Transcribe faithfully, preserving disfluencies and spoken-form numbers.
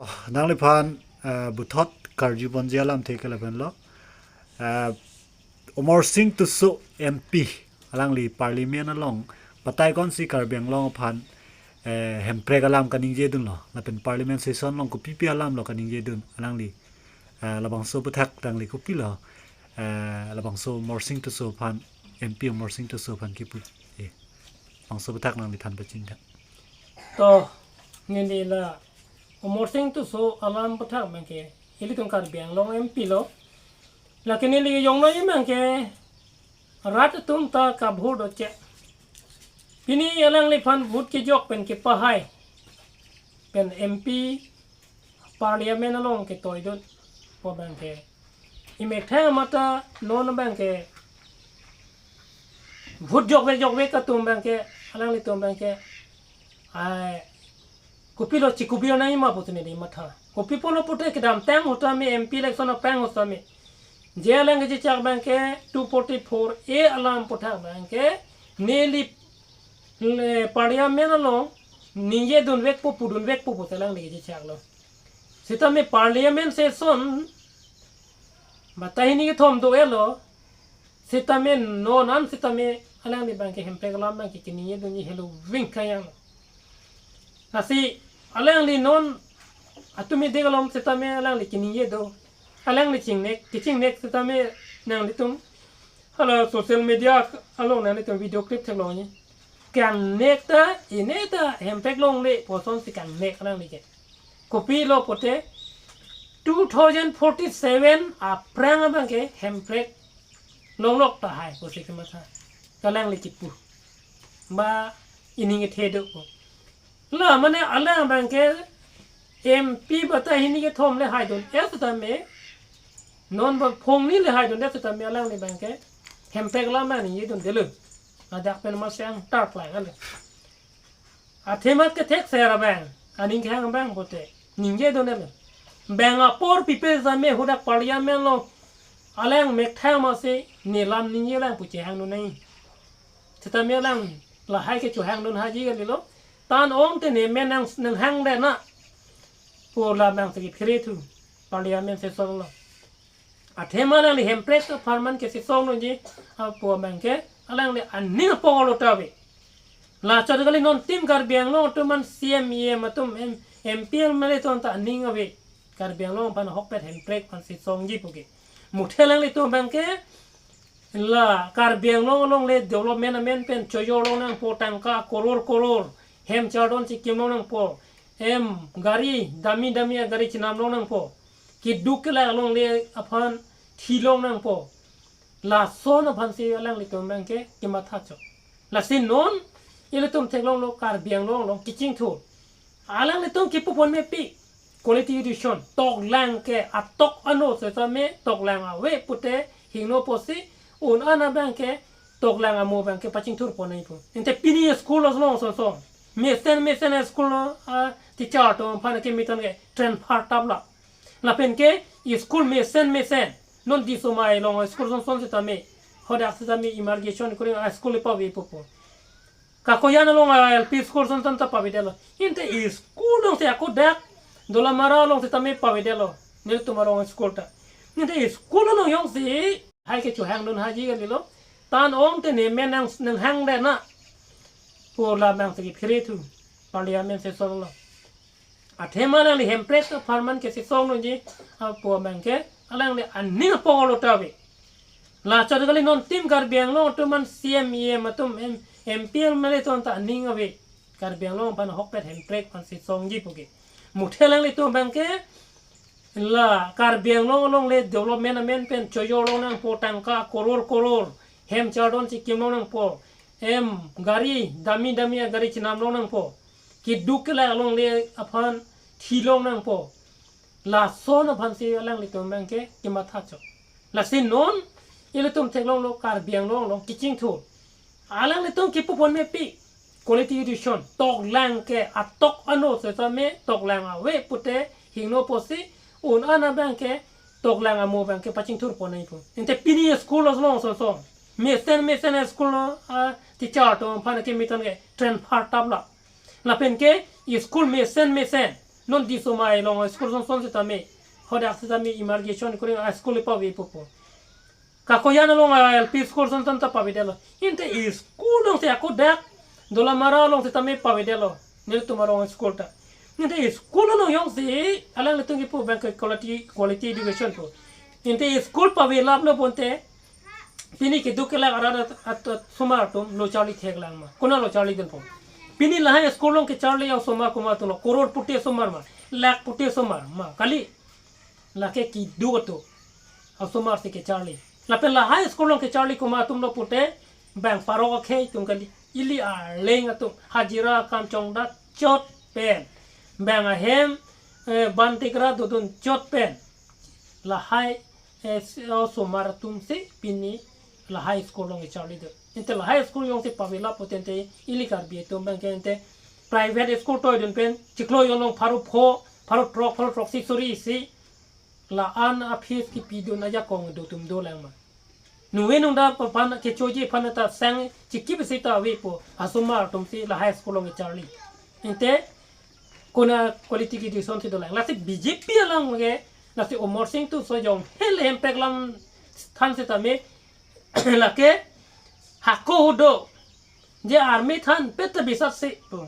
Oh, nangliphan, eh, puthot karju ponji alamthe ke lapenlo. Eh, Amarsing Tisso M P, alangli Parliament along batai konsi Karbi Anglong aphan, eh, hemprek alam kaningjedunlo. Lapen Parliament session along kopipi alamlo kaningjedun alangli. Eh, labangso aputhak alangli kopilo. Eh, labangso Amarsing Tisso aphan, M P Amarsing Tisso aphan kipu. Eh, labangso aputhak nangli than pachini tha. To, neli la Amarsing Tisso alam aputhak abangke, ilitum Karbi Anglong M P lo. Lake neli jonglo abangke, rat atum ta kavote doche. Pini alangliphan vote kejok pen kepahai pen M P Parliament along ketoidun pu abangke, imethang mata non abangke, vote jokvek jokvek atum abangke, alanglitum abangke, ai, kopilo chikopilo nangji ma pusi neli matha. Kopi pulo pute kedamtang ahut tame, M P election aphrang ahut tame, je alang kechechak abangke two forty-four A alam aputhak abangke, neli, le, Parliament along ningjedunvekpo, pudunvekpo pusi alangli kechechaklo. Sitame Parliament session batai hini kethom do-etlo. Sitame non an sitame alangli abangke hemprek alam abangke kaningjedunji helo vingkayang. Lasi alangli non atum idik alom sitame alangli kaningje do. Alangli chingnek, kechingnek sitame nanglitum hala social media along nanglitum video clip theklongji. Kangnek ta, ine ta hemprek longle pu asonsi kangnek alangli ke. Kopilo pute two thousand forty-seven aphrang abangke hemprek longlok tahai pusi kematha. Alangli kipu. Ba ining kethe do ko. La mane alang abangke M P batai hini kethom le haidun-et sitame, non ba phongni le haidun-et sitame alangli abangke hemprek alam ningjedundelo. Ladak pen masang tarplang ale. Athemat kethekser abang, aning kehang abang pute ningjedunelo. Bang apor pipe sitame hadak Parliament along alang methang masi ne lam ningje lang pu chehangdun nai. Sitame alang lahai ke chehangdun haji kalilo. Tan ong te ne men nang, nanghangdetna pu alam abangsi kephere thu Parliament session along. Athema alangli hemprek apharman kesesongdunji apo abangke alangli aning apong lo ta ave. Lachot kali non tim Karbi Anglong atum an C M, E M atum, M-, M P, M L A atum ta aning ave. Karbi Anglong aphan ahokpet hemprek aphan sesongji puke. Muthe alanglitum abangke la Karbi Anglong along le development amen pen chojor long nangpo, tangka koror koror, hem chardon chikim long nangpo, em gari dami dami agari chinam long nangpo, keduk kelak along le aphan thi long nangpo. Lason aphansi alanglitum abangke kematha chok. Lasi non ilitum theklonglo Karbi Anglong along kechingthur. Alanglitum kipu pon mepi. Quality education. Toklang ke atok ano sitame toklang ave pute hingno pusi un-an abangke toklang amo abangke pachingthur pon nangpo. Ante pini school along song song. Mesen mesen school, ah, teacher atum aphan kemeton ke transfer tap la. Lapen ke school mesen mesen. Non Disomai along school son son sitame, hadak sitame immigration kuri a school le pavi pupo. Kakoyan along a L P school son son ta pavidetlo. Ante school alongsi ako dak Dolamara along sitame pavidetlo. Nelitum arong school ta. Ante school along jongsi hai ke chehangdun haji kalilo. Tan ong te ne men nang, nanghangdetna pu alam abangsi kephere thu Parliament session along. Athema alangli hemprek apharman kesesongdunji apo abangke alangli aning apong lo ta ave. Lachot kali non tim Karbi Anglong atum an C M, E M atum, M-, M P, M L A atum ta aning ave. Karbi Anglong aphan ahokpet hemprek aphan sesongji puke. Muthe alanglitum abangke la Karbi Anglong along le development amen pen chojor long nangpo, tangka koror koror, hem chardon chikim long nangpo, em gari dami dami agari chinam long nangpo, keduk kelak along le aphan thi long nangpo. Lason aphansi alanglitum abangke kematha chok. Lasi non ilitum theklonglo Karbi Anglong along kechingthur. Alanglitum kipu pon mepi. Quality education. Toklang ke atok ano sitame toklang ave pute hingno pusi un-an abangke toklang amo abangke pachingthur pon nangpo. Ante pini school along song song. Mesen mesen school, ah, teacher atum aphan kemeton ke transfer tap la. Lapen ke school mesen mesen. Non Disomai along school son son sitame, hadak sitame immigration kuri a school pave pupo. Kakoyan along a L P school son son ta pavedetlo. Inte school along si ako dak Dolamara along sitame pavedetlo. Nelitum arong school ta. Inte school along jongsi alanglitum kipu abang ke quality, quality education pu. Inte school pavelaplo bonte, pini keduk kelak arat at, at, asomar atum lo charli theklang ma. Konat lo charlidunpo? Pini lahai school along kecharli asomar komat atumlo? Crore puti asomar ma, lakh puti asomar ma? Kali. Lake keduk atum asomar si kecharli. Lapen lahai school along kecharli komat atumlo pute, bang parok akhei atum kali. Ili arleng atum hajira akam chongdat chot pen, bang ahem, eh, ban tikra dodun chot pen lahai, eh, si, asomar atum si pini lahai school along kecharlidun. Inte lahai school jongsi pavelap pute, inte ili Karbi atum abang ke inte private school toidun pen, chiklo jon along pharo pho, pharo throk, pharo throksi suri isi, la-an a-fees kipidun ajakong do atum dolang ma? Nove nungda aphan kechoji aphan ta sang chikip isi ta avepo, asomar atum si lahai school along kecharli. Inte konat quality education si dolang? Lasi B J P alam ke, lasi Amarsing Tisso jong hel hempek alam than sitame, lake hako hudo, je army than pet ta bisat si pu.